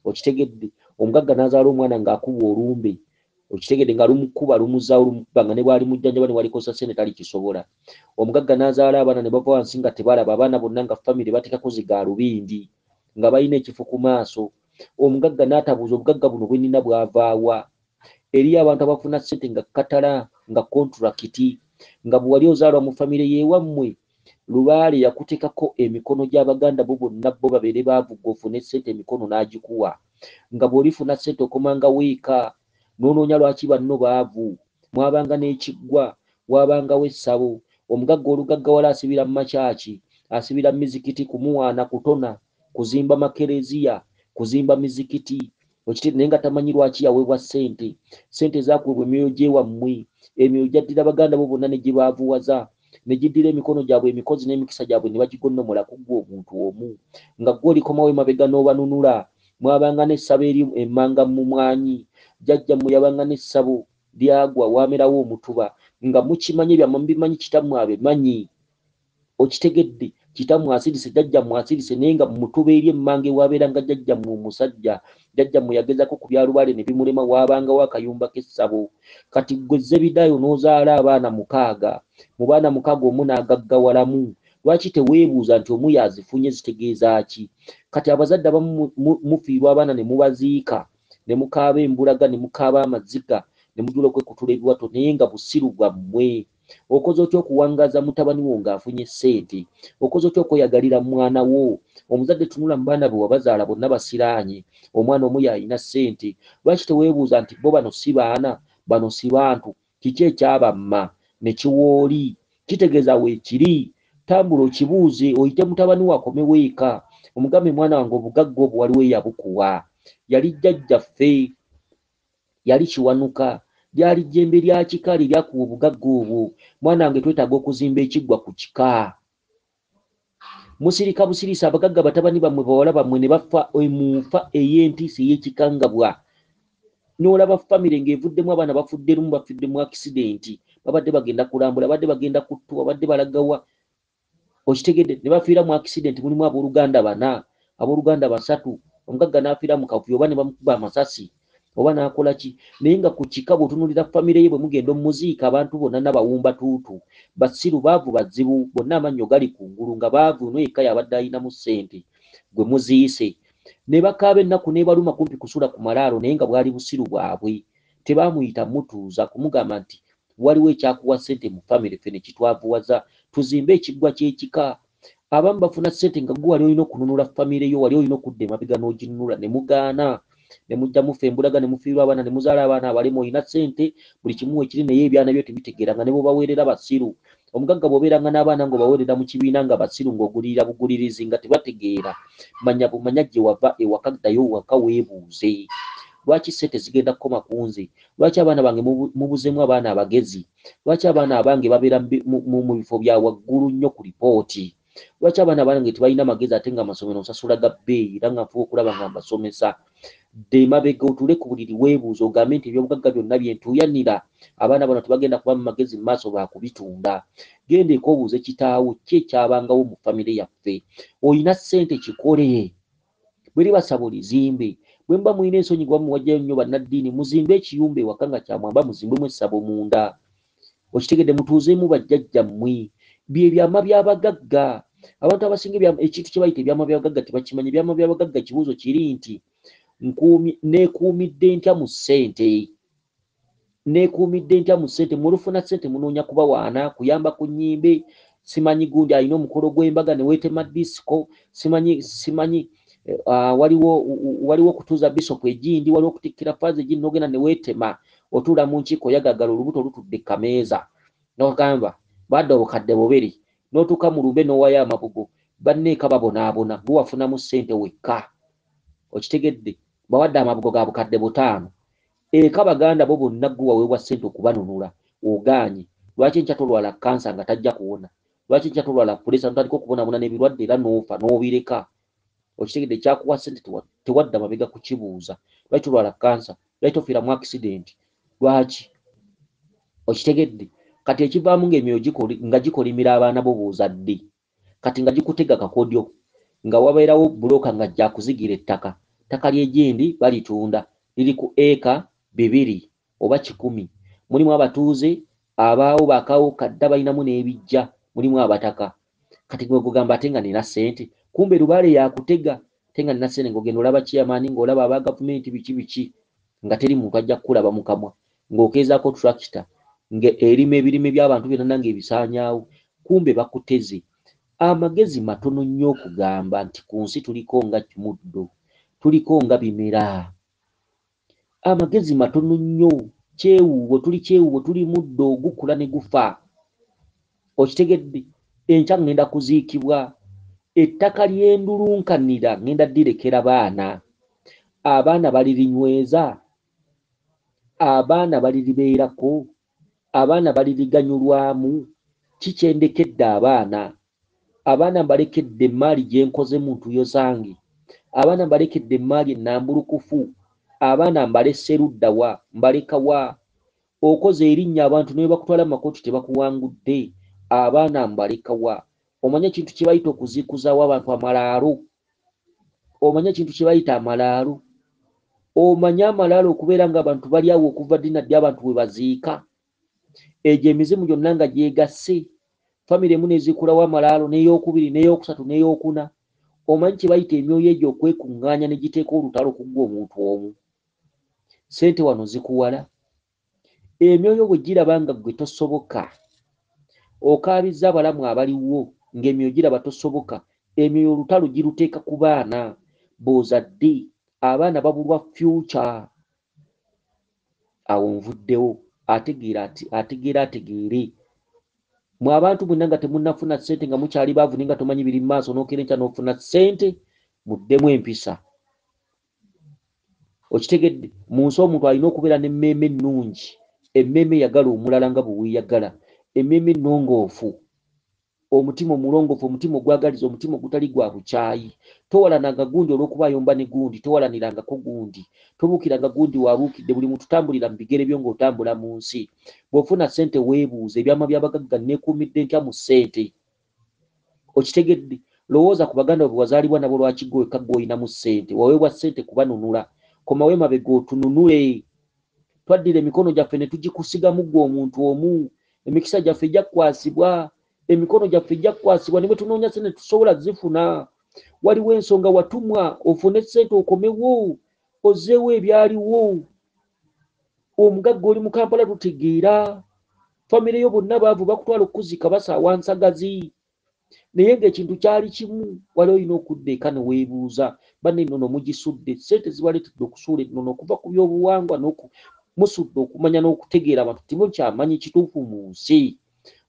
Okitegedde? Omugagga n'azaala omwana ng'akubwa olumbe, okitegedde, nga lumukuba lumuzaawo lumukuba, nga ne bw'ali mujjanjaba ne bw'alikosa ssente talikisobola. Omugagga n'azaala abaana ne bava wansi nga tebalaba, abaana bonna nga famire bateekako zigaalubindi nga balina ekifo ku maaso. Omugagga n'atabuuza obugagga buno bwe nnina bwavaawa. Eriyo abantu abafuna ssente nga katala, nga kontulakiti, nga bwe wali ozaalwa mu famire y'ewammwe lubaale yakuteekako emikono gy'abaganda bo bonna bo babeere baavu ggwe ofune ssente emikono n'agikuwa. Nga bw'olifuna ssente okomangawo eka n'onoonya lwaki banno baavu. Mwabanga n'ekiggwa, Wabangawo essabo. Omugagga olugaggawala asibira mu makyaki, asibira mu mizikiti, kumuwaana kutona, kuzimba makereziya, kuzimba mizikiti. Okitegeera? Naye nga tamanyi lwaki yaweebwa ssente. Ssente zaakuweebwa emyoyo gy'ewammwe. Emyoyo gyaddira baganda bo bonna ne gibaavuwaza, ne giddira emikono gyabwe emikozi n'emikisa gyabwe ne bagigonnomola ku ggwe omuntu omu. Nga ggwe olikomawo emabega n'obanunula. Mwabanga n'essabo eri emmanga mu mwanyi. Jjajjammwe yabanga n'essabo lyagwa waamerawo omutuba. Nga mukimanyi ebyama mubimanyi kitammwe abimanyi. Okitegedde? Kitammwe asirise, jjajjammwe asirise, naye nga mu mutuba eri emmanga ewabeeranga jjajjammwe omusajja. Jjajjammwe yagezaako ku bya lubaale ne bimulema, waabangawo akayumba k'essabo. Kati ggwe Zebidaayo n'ozaala abaana 6. Mu baana 6 omu n'agaggawalamu. Lwaki teweebuuza nti omu yazifunye zitegeeza ki? Kati abazadde abamu mufiirwa abaana ne mubaziika, ne mukaaba embulaga, ne mukaaba amaziga, ne mujula okwekutula ebiwato, naye nga busiru bwammwe. Okoze otya okuwangaaza mutabani wo ng'afunye ssente? Okoze otya okweyagalira mwana wo? Omuzadde tunula mu baana be wabazaala bonna basiraanye, omwana omu y'alina ssente. Lwaki teweebuuza nti bo bano si baana, bano si bantu? Kiki ekyabamma ne kiwooli? Kitegeeza weekiri. Tambula okibuuze, oyite mutabani wo akomewo eka, omugambe mwana wange obugagga obwo waliwo eyabukuwa. Yali jjajjaffe, yali Kiwanuka, lyali jjembe lya kika lye lyakuwa obugagga obwo. Mwana wange twetaaga okuzimba ekiggwa ku kika. Musirika busirisi abagagga batabani bammwe bawala bammwe ne bafa mu nfa ey'entiisa ey'ekikangabwa. N'olaba famire ng'evuddemu abaana bafudde lumu, bafudde mu akisidenti, babadde bagenda kulambula, babadde bagenda kuttuwa, babadde balagawa. Okitegedde? Ne bafiira mu akisidenti, mulimu abooluganda 4, abooluganda 3, omugagga n'afiira mu kavuyo oba ne bamukuba amasasi oba n'akola ki. Naye nga ku kika bw'otunuulira famire ye bwe mugenda omuziika abantu bonna n'abawumba tuutu, basiru, baavu, bazibu, bonna amannyo gali kungulu nga baavu, ono yekka y'abadde alinamu ssente gwe muziise. Ne bakaaba ennaku n'ebaluma kumpi kusula ku malaalo, naye nga bwali busiru bwabwe. Tebaamuyita mutuuza kumugamba nti waliwo ekyakuwa ssente mu famire ffe ne kitwavuwaza, tuzimbe ekiggwa ky'ekika. Abamu bafuna ssente nga gwe wali olina okununula famire yo, wali olina okudda emabega n'oginunula ne mugaana. Ne mujja mufa embulaga ne mufiirwa abaana ne muzaala abaana abalema. Olina ssente buli kimu weekiri naye ebyana byo tebitegeera nga ne bw'obaweerera basiru. Omugagga bw'obeeranga n'abaana ng'obaweerera mu kibiina nga basiru ng'ogulirira bugulirizi nga tebategeera, manya bumanya gye wava ewaka, ddayo waka weebuuze. Lwaki ssente zigenda kukoma ku nze? Lwaki abaana bange mubuzeemu abaana abagezi? Lwaki abaana abange babeera mu bifo bya waggulu nnyo ku lipooti? Lwaki abaana bange tebalina magezi ate nga amasomero nsasula ga bbeeyi era nga nfuba okulaba nga mbasomesa? Dda emabega otuule ku buliri weebuuze ogambe nti ebyobugagga byonna bye ntuuyanira abaana bano tebagenda kuba mu magezi mu maaso baakubitunda. Genda eka obuuze kitaawo ki ekyabangawo mu famire yaffe. Olina ssente kikole. Bwe liba ssabo lizimbe. Bwe muba mulina ensonyi gwe muwajjayo nnyo bannaddiini muzimbe ekiyumba ewaka nga kya mwamba muzimbemu essabo munda. Okitegedde mutuuzeemu bajjajjammwe. Bye byama by'abagagga. Abantu abasinga ekintu kye bayita ebyama by'abagagga tebakimanyi. Ebyama by'abagagga ekibuuzo kiri nti neekuumidde ntya mu ssente? Neekuumidde ntya mu ssente? Mulufuna ssente munoonya kubawaana, kuyamba ku nnyimbe, simanyi gundi alina omukolo gw'embaga ne weetema disco, simanyi waliwo okutuuza bisopu egindi, waliwo okutikkira faaza egindi n'ogenda ne weetema, otuula mu nkiiko oyagaggala olubuto olutudde kameeza. N'ogamba badde obukadde 2, n'otuuka mu lumbe n'owayo amabugo, banneeka babonaabona, gwe wafunamu ssente wekka. Okitegedde? Bawadde amabugo ga bukadde 5. Eka baganda bo bonna gwe waweebwa ssente okubanunula, ogaanye. Lwaki enkya tolwala kkansa nga tajja kuwona? Lwaki enkya tolwala puleesa n'otandika okubonaabona n'ebirwadde era n'ofa n'obireka? Okitegedde? Ekyakuwa ssente tewadda mabega kukibuuza. Lwaki tolwala kkansa? Lwaki tofiira mu akisidenti? Lwaki? Okitegedde? Kati ekivaamu ng'emyoyo nga gikolimira abaana bo b'ozadde. Kati nga gikutega kakodyo, nga wabeerawo bbulooka nga ajja kuzigira ettaka. Ttaka ly'egindi balitunda liri ku eka 2 oba 100. Mulimu abatuuze abaawo bakaawo kadda balinamu n'ebijja, mulimu abataka. Kati gwe gugamba ate nga nina ssente, kumbe lubaale yakutega, ate nga nina ssente ng'ogenda olaba chairman, ng'olaba aba gavumenti biki biki, nga teri muntu ajja kukulaba mu kamwa, ng'okeezaako tractor nga erima ebirime by'abantu byonna ng'ebisaanyaawo, kumbe bakuteze. Amagezi matono nnyo okugamba nti ku nsi tuliko nga muddo, tuliko nga bimera. Amagezi matono nnyo. Kyewuubo, tuli kyewuubo, tuli muddo ogukula ne gufa. Okitegedde? Enkya ŋŋenda kuziikibwa. Ettaka ly'endulunkanira ŋŋenda ddirekera baana. Abaana balirinyweza? Abaana baliribeerako? Abaana baliriganyulwamu? Ki kye ndekedde abaana? Abaana mbalekedde emmaali gye nkoze mu ntuuyo zange? Abaana mbalekedde emmaali ennambulukufu? Abaana mbalese ludda wa? Mbaleka wa? Okoze erinnya abantu ne bwe bakutwala mu makooti tebakuwangudde. Abaana mbaleka wa? Omanyi ekintu kye bayita okuziikuzaawo abantu amalaalo? Omanyi ekintu kye bayita amalaalo? Omanyi amalaalo okubeera ng'abantu bali awo okuva ddi na ddi abantu we baziika? Egyo emizimu gyonna nga gyegasse, famire emu n'eziikulawo amalaalo, n'ey'okubiri, n'ey'okusatu, n'ey'okuna. Omanyi kye bayita emyoyo egyo okwekuŋŋaanya ne giteeka olutalo ku ggwe omuntu omu? Ssente wano zikuwala. Emyoyo bwe giraba nga ggwe tosoboka, okaabizza abalamu abaliwo ng'emyoyo giraba tosoboka, emyoyo olutalo giruteeka ku baana b'ozadde. Abaana babulwa future. Awo nvuddewo. Ategeera ategeera ategeere. Mwe abantu mwenna nga temunnafuna ssente nga mukyali baavu naye nga tomanyi biri mu maaso n'okeera enkya n'ofuna ssente, muddemu empisa. Okitegedde? Mu nsi omuntu alina okubeera n'emmeeme ennungi, emmeeme eyagala omulala nga bwe weeyagala, emmeeme ennongoofu, omutima omulongoofu, omutima ogwagaliza, omutima ogutali gwa bukyayi. Towalananga gundi olw'okuba ayomba ne gundi, towalanirangako gundi, tobuukiranga gundi w'abuukidde. Buli muntu tambulira mu bigere byo ng'otambula mu nsi. Bw'ofuna ssente weebuuze, ebyama by'abagagga nneekuumidde ntya mu ssente? Okitegedde? Lowooza ku baganda bo be wazaalibwa nabo lwaki ggwe wekka gw'olinamu ssente? Waweebwa ssente kubanunula. Komawo emabega otununule. Twaddira emikono gyaffe ne tugikusigamu ggwe omuntu omu. Emikisa gyaffe gyakwasibwa. Emikono gyaffe gyakwasibwa ne bwe tunoonya ssente tetusobola zifuna. Waliwo ensonga watumwa ofune ssente okomewo ozzeewo ebyaliwo. Omugagga oli mu Kampala tutegeera. Famire yo bonna baavu bakutwala okukuziika basaawa nsagazi. Naye ng'ekintu kyali kimu, wali olina okudda eka ne weebuuza, banne ennono mugisudde, ssente zibaleetedde okusuula ennono okuva ku by'obuwangwa n'oku musudde okumanya n'okutegeera abantu timukyamanyi kituufu mu nsi.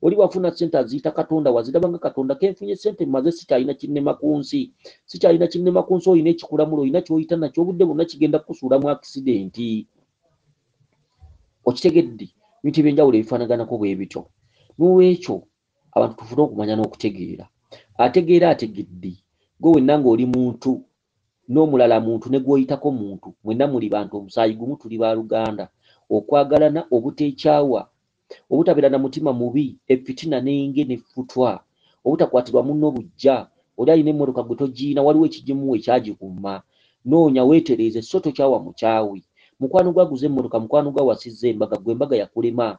Oli bw'afuna ssente aziyita Katonda we, aziraba nga Katonda, ke nfunye ssente mmaze sikyalina kinnema ku nsi, sikyalina kinnema ku nsi olina ekikulamula, olina ky'oyita nakyo obudde bwonna kigenda kukusuula mu akisidenti. Okitegedde? Ebintu eby'enjawulo ebifaanaganako bwe bityo. N'olwekyo abantu tufune okumanya n'okutegeera. Ategeera ategedde. Ggwe wenna ng'oli muntu n'omulala muntu ne gw'oyitako muntu, mwenna muli bantu omusaayi gumu tuli baaluganda. Okwagalana, obuteekyawa, obutabeera na mutima mubi, effitina n'enge n'effutwa, obutakwatirwa munno buggya. Oli alina emmotoka ggwe togirina, waliwo ekigimuwa ekyagikumma. Noonya weetereeze sso tokyawa mukyawi. Mukwano gwo aguze emmotoka, mukwano gwo awasizza embaga, ggwe embaga yakulema.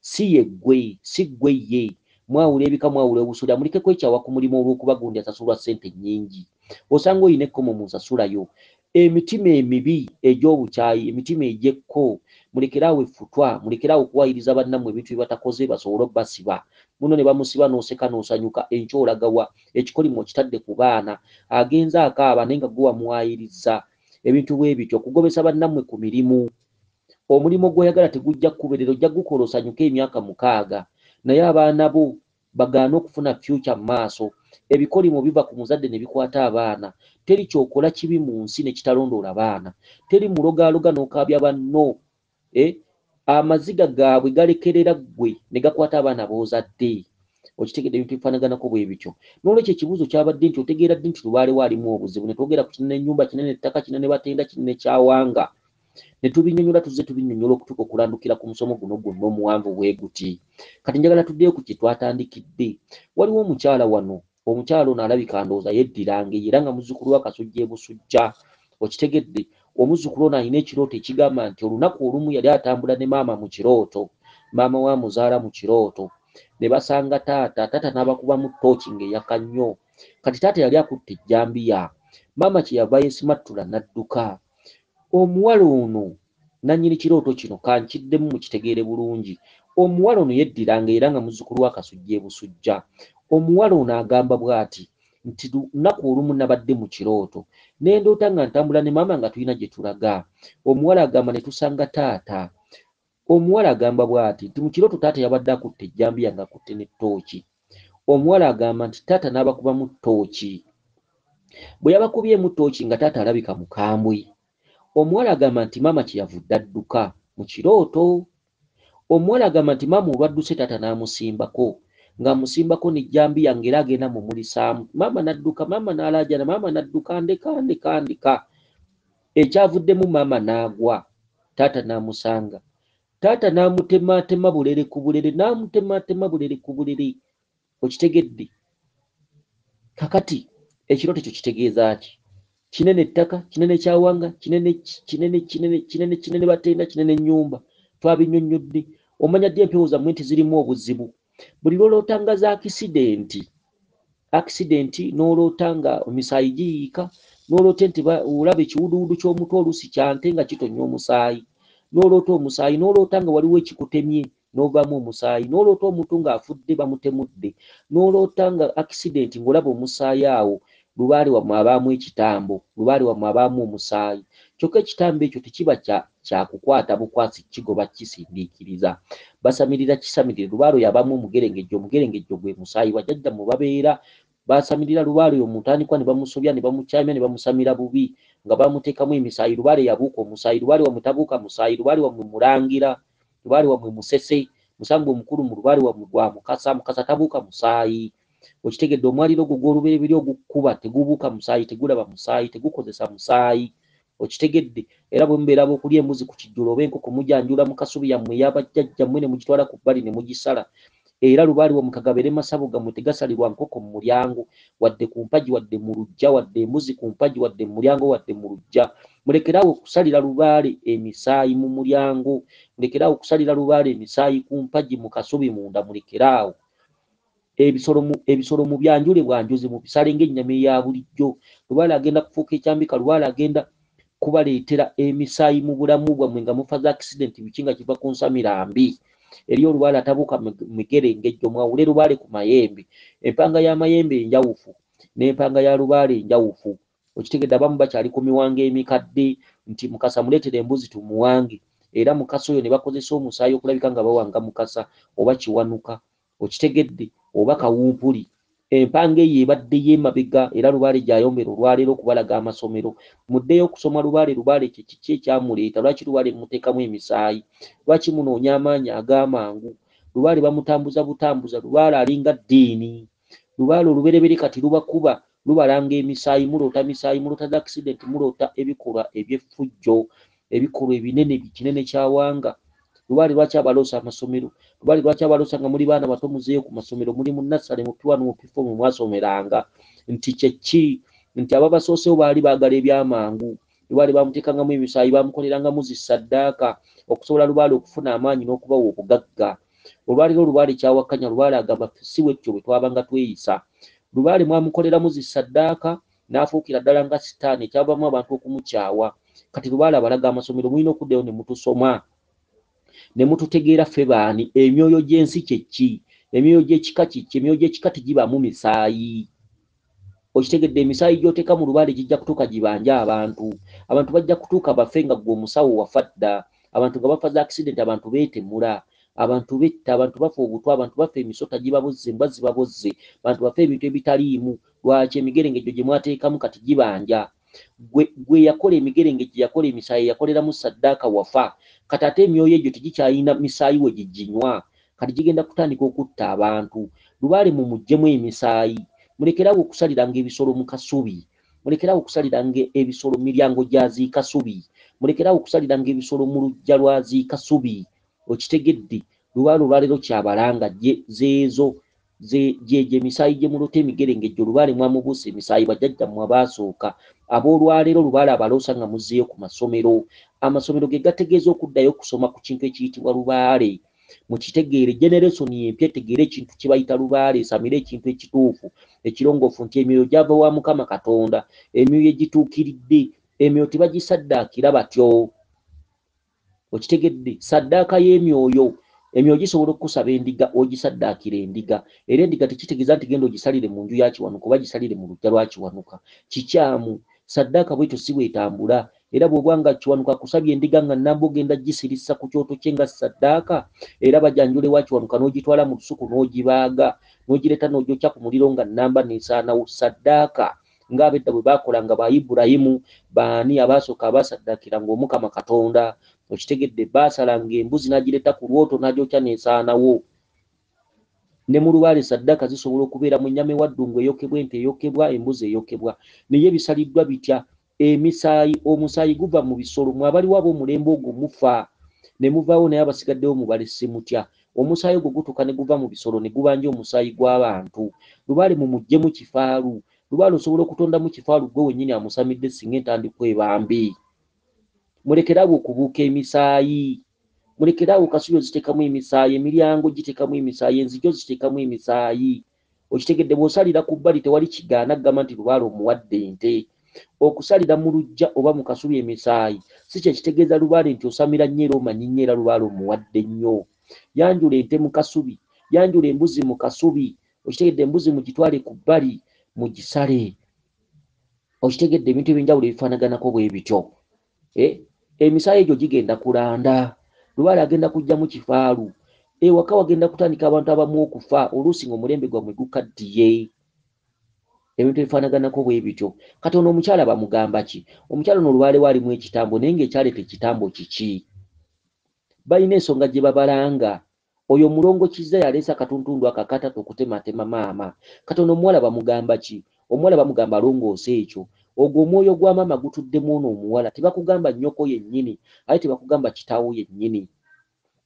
Si yeggwe, si ggwe ye. Mwawula ebika, mwawula obusolya, muleke kwekyawa ku mulimu olw'okuba gundi asasulwa ssente nnyingi. Osanga olina ekkomo mu nsasula yo. Emitima emibi egy'obukyayi, emitima egy'ekko, mulekere awo effutwa, mulekere awo okuwaayiriza bannammwe ebintu bye batakoze basobole obbasiba. Munno ne bamusiba n'oseka n'osanyuka, enkya olaga wa? Ekikolimo okitadde ku baana. Agenze akaaba naye nga ggwe wamuwaayirizza. Ebintu bwe bityo. Okugobesa bannammwe ku mirimu. Omulimu gw'oyagala tegujja kukubeerera ojja gukola osanyuke emyaka mukaaga naye abaana bo bagaane okufuna future mu maaso. Ebikolimo biva ku muzadde ne bikwata abaana. Teri ky'okola kibi mu nsi ne kitalondoola baana. Teri mulogo aloga n'okaabya banno. Eh? Amaziga gaabwe galekerera ggwe ne gakwata abaana b'ozadde. Okitegedde ebintu ebifaanaganako bwe bityo. N'olwekyo ekibuuzo kyabadde nti otegeera ddi nti lubaale wo alimu obuzibu ne twogera ku kinene nnyumba, kinene ttaka, kinene batenda, kinene kyawanga. Ne tubinnyonnyola tuzze tubinnyonnyola okutuuka okulandukira ku musomo guno gwonna omuwanvu bwe guti. Kati njagala tuddeyo ku kye twatandikidde. Waliwo omukyala wano, omukyala ono alabika ndowooza yeddira Ngeye era nga muzzukulu wa Kasujja e Busujja. Okitegedde? Omuzzukulu ono alina ekirooto ekigamba nti olunaku olumu yali atambula ne maama mu kirooto, maama we amuzaala mu kirooto, ne basanga taata, taata n'abakubamu ttooci ng'eyaka nnyo. Kati taata yali akutte ejjambiya. Maama kye yava yeesimattula n'adduka. Omuwala ono nnannyini kirooto kino, ka nkiddemu mukitegeere bulungi. Omuwala ono yeddira Ngeye era nga muzzukulu wa Kasujja e Busujja. Omuwala ono agamba bw'ati nti, Lunaku olumu nabadde mu kirooto ne ndoota nga ntambula ne maama nga tulina gye tulaga. Omuwala agamba ne tusanga taata. Omuwala agamba bw'ati nti mu kirooto taata yabadde akutte ejjambiya ng'akutte ne ttooki. Omuwala agamba nti taata n'abakubamu ttooki. Bwe yabakubyemu ttooki nga taata alabika mukambwe. Omuwala agamba nti maama kye yavudde adduka mu kirooto. Omuwala agamba nti maama olwadduse taata n'amusimbako ng'amusimbako n'ejjambiya ng'era agenda mumulisaamu. Maama n'adduka, maama n'alaajana, maama n'adduka, ndeka, ndeka, ndeka. Ekyavuddemu maama n'agwa, taata n'amusanga. Taata n'amutemaatema bulere ku bulere, n'amutemaatema bulere ku bulere. Okitegedde? Kakati ekirooto ekyo kitegeeza ki? Kinene ettaka, kinene kyawanga, kinene kinene kinene kinene kinene batenda, kinene nnyumba. Twabinnyonnyodde. Omanya ddi empewo zammwe nti zirimu obuzibu? Buli lw'olootanga za akisidenti, akisidenti n'oloota nga emisaayi giyiika, n'oloota nti olaba ekiwuduwudu ky'omutwe oluusi kya nte nga kitonnya omusaayi, n'oloota omusaayi, n'oloota nga waliwo ekikutemye n'ovaamu omusaayi, n'oloota omuntu ng'afudde bamutemudde, n'oloota nga akisidenti ng'olaba omusaayi awo, lubaale wammwe abaamu ekitambo, lubaale wammwe abaamu omusaayi. Kyokka ekitambo ekyo tekiba kya kukwata bukwasi kigoba kisindiikiriza. Basamirira kisamirire, lubaale oyo abaamu omugerengejjo, omugerengejjo gwe musaayi. Bajjajjammwe babeera basamirira lubaale oyo mu ntandikwa ne bamusobya ne bamukyamya ne bamusamira bubi nga bamuteekamu emisaayi. Lubaale yabuuka omusaayi, lubaale wammwe tabuuka musaayi, lubaale wammwe mulangira, lubaale wammwe musese, musango omukulu mu lubaale wammwe gwa Mukasa, Mukasa tabuuka musaayi. Okitegedde? Omwaliro ogwo gw'olubereberye ogukkuba tegubuuka musaayi, tegulaba musaayi, tegukozesa musaayi. Okitegedde? Era bwe mubeera ab'okulya embuzi ku kijjulo oba enkoko, mujanjula mu kasubi yammwe ey'abajjajjammwe ne mugitwala ku bbali ne mugisala. Era lubaale wammwe kagabeere masabo gammwe tegasalirwa nkoko mu mulyango, wadde ku mpagi, wadde mu luggya, wadde embuzi ku mpagi, wadde mu mulyango, wadde mu luggya. Mulekeraawo okusalira lubaale emisaayi mu mulyango, mulekeraawo okusalira lubaale emisaayi ku mpagi, mu kasubi munda, mulekeraawo. Ebisolo mubyanjule bwanjuzi, mubisale ng'ennyama eya bulijjo. Lubaale agenda kufuuka ekyambika, lubaale agenda kubaleetera emisaayi mu bulamu bwammwe nga mufa za accident biki nga kiva ku nsamira mbi. Eriyo olubaale atabuuka migere engejjo, mwawule lubaale ku mayembe. Empanga y'amayembe enjawufu n'empanga ya lubaale enjawufu. Okitegedde? Abamu bakyali ku miwango emikadde nti Mukasa muleetere embuzi tumuwange, era Mukasa oyo ne bakozesa omusaayi okulabika nga bawanga Mukasa oba Kiwanuka. Okitegedde? Oba Kawumpuli. Empanga eyo ebadde y'emabega era lubaale gy'ayombera olwaleero okubalaga amasomero. Muddeyo okusoma lubaale, lubaale kye kiki ekyamuleeta, lwaki lubaale mumuteekamu emisaayi, lwaki munoonya amaanyi ag'amangu. Lubaale bamutambuza butambuza, lubaale alinga ddiini. Lubaale olubereberye kati lubakuba, lubalanga emisaayi, muloota misaayi, muloota za accident, muloota ebikolwa eby'effujjo, ebikolwa ebinene kinene kyawanga. Lubaale lwaki abaloosa amasomero? Lubaale lwaki abaloosa nga muli baana bato muzeeyo ku masomero, muli mu nnassale, mu P1, mu P4 mwe mwasomeranga? Nti kye ki? Nti ababasoosewo baali baagala ebyamangu. Lubaale bamuteekangamu emisaayi, bamukolerangamu zi ssaddaaka okusobola lubaale okufuna amaanyi n'okubawa obugagga. Olwaleero lubaale kyawakanya, lubaale agamba si bwetyo bwe twabanga tweyisa. Lubaale mwamukoleramu zi ssaddaaka n'afuukira ddala nga sitaani, ekyavaamu abantu okumukyawa. Kati lubaale abalaga amasomero, mulina okuddayo ne mutusoma ne mututegeera ffe baani, emyoyo gy'ensi kye ki, emyoyo gy'ekika kiki. Emyoyo gy'ekika tegibaamu misaayi. Okitegedde? Emisaayi gy'oteeka mu lubaale gijja kutuuka gibanje abantu. Abantu bajja kutuuka bafe nga ggwe omusawo wafa dda. Abantu nga bafa za accident, abantu beetemula, abantu betta, abantu bafa obutwa, abantu bafa emisota gibabozze, embwa zibabozze, abantu bafa ebintu ebitaliimu. Lwaki? Emigerengejjo gye mwateekamu kati gibanja. Gwe yakola emigerengejjo, yakola emisaayi, yakoleramu ssaddaaka wafa. Kati ate emyoyo egyo tegikyalina misaayi we giginywa, kati gigenda kutandika okutta abantu. Lubaale mumuggyemu emisaayi, mulekeraawo okusaliranga ebisolo mu kasubi, mulekeraawo okusaliranga ebisolo mu miryango gya ziikasubi, mulekeraawo okusaliranga ebisolo mu luggya lwa ziikasubi. Okitegedde? Lubaale olwaleero kyabalanga zeezo gyegyo emisaayi gye mulota emigerengejjo. Lubaale mwamubuusa emisaayi, bajjajjammwe abaasooka. Ab'olwaleero lubaale abaloosa nga muzzeeyo ku masomero. Amasomero ge gategeeza okuddayo okusoma ku kintu ekiyitibwa lubaale. Mukitegeere, generation empya etegeere ekintu kye bayita lubaale, esamire ekintu ekituufu ekirongoofu nti emyoyo gyava wa Mukama Katonda, emyoyo egituukiridde, emyoyo tebagisaddaakira batyo. Okitegedde? Saddaaka y'emyoyo, emyoyo gisobola okukusaba endiga, ogisaddaakira endiga. Era endiga tekitegeeza nti genda ogisalire mu nju ya Kiwanuka oba gisalire mu luggya lwa Kiwanuka. Kikyamu. Saddaaka bwetyo si bwetambula. Era bw'oba nga Kiwanuka akusabye endiga nga nnamba ogenda gisirissa ku kyoto kye nga ssaddaaka, era bajanjula ewa Kiwanuka n'ogitwala mu lusuku n'ogibaaga n'ogireeta n'ogyokya ku muliro nga nnamba n'esaanawo ssaddaaka ng'abedda bwe baakolanga ba Ibulayimu baani abaasooka abaasaddaakiranga Omukama Katonda. Okitegedde? Baasalanga embuzi n'agireeta ku lwoto n'agyokya n'esaanawo. Ne mu lubaale ssaddaaka zisobola okubeeramu ennyama ewaddungu eyokebwa, ente eyokebwa, embuzi eyokebwa. Naye bisaliddwa bitya? Emisaayi, omusaayi guva mu bisolo. Mwe abaliwo ab'omulembe ogwo mufa ne muvaawo, naye abasigaddewo mubalese mutya? Omusaayi ogwo gutuuka ne guva mu bisolo ne gubanja omusaayi gw'abantu. Lubaale mumuggyemu kifaalu. Lubaale osobola okutondamu kifaalu ggwe wennyini amusamidde singa entandikwa eba mbi. Mulekere awo okubuuka emisaayi. Mulekere awo kasubi oziteekamu emisaayi, emiryango giteekamu emisaayi, enzigi oziteekamu emisaayi. Okitegedde? Bw'osalira ku bbali tewali kigaana kugamba nti lubaale omuwadde ente. Okusalira mu luggya oba mu kasubi emisaayi si kye kitegeeza lubaale nti osamira nnyo era omanyi nnyo era lubaale omuwadde nnyo. Yanjula ente mu kasubi, yanjula embuzi mu kasubi. Okitegedde? Embuzi mugitwale ku bbali mugisale. Okitegedde? Ebintu eby'enjawulo ebifaanaganako bwe bityo. Emisaayi egyo gigenda kulanda. Lubaale agenda kujjamu kifaalu. Ewaka wagenda kutandika abantu abamu okufa oluusi ng'omulembe gwammwe gukaddiye. Ebintu ebifaanaganako bwe bityo. Kati ono omukyala bamugamba ki? Omukyala ono lubaale we alimu ekitambo naye ng'ekyaleeta ekitambo kiki? Balina ensonga gye babalanga. Oyo Mulongo Kizza yaleese akatuntundu ako akatata okutematema maama. Kati ono omuwala bamugamba ki? Omuwala bamugamba alongoose ekyo. Ogwo omwoyo gwa maama gutudde mu ono omuwala. Tebakugamba nnyoko yennyini ate tebakugamba kitaawo yennyini.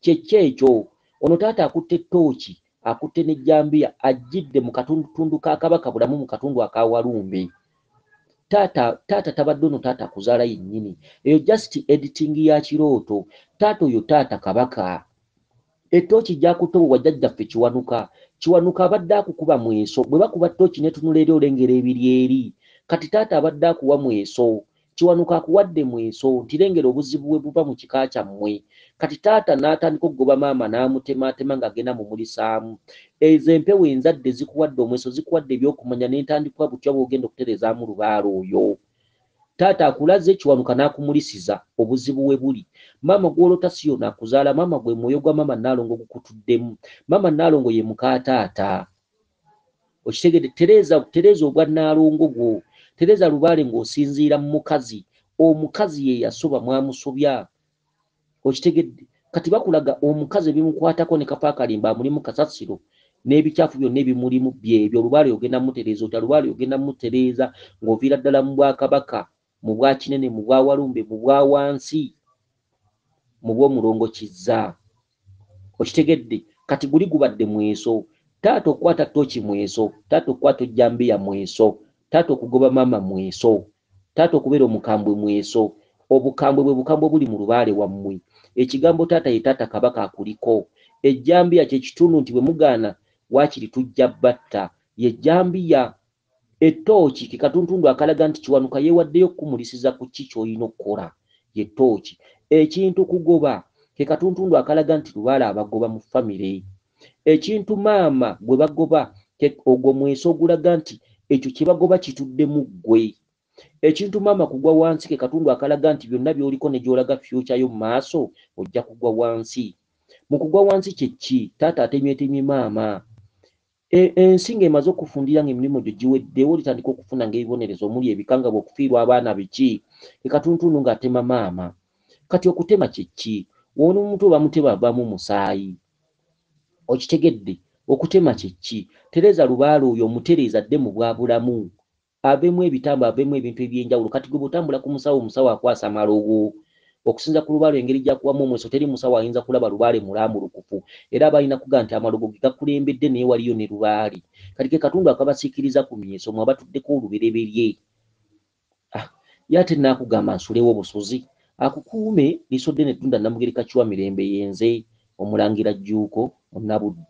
Kye ki ekyo? Ono taata akutte ttooki, akutte n'ejjambiya ajjidde mu katundutundu ka Kabaka Bulamu mu katundu aka Walumbe. Taata, taata tabadde ono taata akuzaala yennyini. Eyo just editing ya kirooto. Taata oyo taata Kabaka. Ettooki gy'akutte obwo bwa jjajjaffe Kiwanuka. Kiwanuka abadde akukuba mweso. Bwe bakuba ttooki n'etunula eri olengera ebiri eri. Kati taata abadde akuwa mweso. Kiwanuka akuwadde mweso nti lengera obuzibu we buva mu kika kyammwe. Kati taata n'atandika okugoba maama n'amutemaatema ng'agenda mumulisaamu. Ezo empewo enzadde zikuwadde omweso zikuwadde eby'okumanya n'entandikwa butya bw'ogenda okutereezaamu lubaale oyo. Taata akulaze Kiwanuka n'akumulisiza obuzibu we buli. Maama gw'oloota si y'ono akuzaala, maama gwe mwoyo gwa maama Nnaalongo ogukutuddemu. Maama Nnaalongo ye muka taata. Okitegedde? Tereeza, tereeza obwa Nnaalongo bwo. Tereeza lubaale ng'osinziira mu mukazi. Omukazi ye yasoba, mwamusobya. Okitegedde? Kati bakulaga omukazi ebimukwatako ne kafaakalimba amulimu kasasiro n'ebikyafu byonna ebimulimu byebyo. Lubaale ogenda mutereeza otya? Lubaale ogenda mutereeza ng'oviira ddala mu bwakabaka, mu bwa Kinene, mu bwa Walumbe, mu bwa wansi, mu bw'omulongo Kizza. Okitegedde? Kati guli gubadde mweso. Taata okukwata ttooki mweso, taata okukwata ojjambiya mweso, taata okugoba maama mweso, taata okubeera omukambwe mweso. Obukambwe bwe bukambwe obuli mu lubaale wammwe. Ekigambo taata ye taata Kabaka akuliko. Ejjambiya kye kitundu nti bwe mugaana waakiri tujja batta. Ye jjambiya. Ettooki ke katuntundu akalaga nti Kiwanuka yeewaddeyo okukumulisiza ku ki ky'olina okukola. Ye ttooki. Ekintu kugoba ke katuntundu akalaga nti lubaale abagoba mu famire. Ekintu maama gwe bagoba ke ogwo mweso ogulaga nti ekyo kye bagoba kitudde mu ggwe. Ekintu maama kugwa wansi ke katundu akalaga nti byonna by'oliko ne gy'olaga fyuca yo mu maaso ojja kugwa wansi. Mu kugwa wansi kye ki? Taata atemyetemye maama. Ensi ng'emaze okukufundira ng'emirimu gyo giweddewo olitandika okufunanga ebibonerezo omuli ebikangabwa, okufiirwa abaana biki. Ke katuntundu ng'atema maama. Kati okutema kye ki? W'ono omuntu bwe bamutema avaamu musaayi. Okitegedde? Okutema kye ki? Tereeza lubaale oyo omutereeze adde mu bwabulamu. Aveemu ebitambo, aveemu ebintu eby'enjawulo. Kati gwe bw'otambula ku musawo, omusawo akwasa malogo. Okusinziira ku lubaale engeri gy'akuwamu omweso, teri musawo ayinza kulaba lubaale mulambulukufu. Era aba alina kugamba nti amalogo ge gakulembedde naye waliyo ne lubaale. Kati ke katundu akabasiikiriza ku myeso mwe abatuddeko olubereberye. Ah, ye ate nnaakugamba nsulewo busuzi. Akukuume, Liisoddene Ddunda Namugereka Kiwa Mirembe yenze Omulangira Jjuuko Munnabuddu.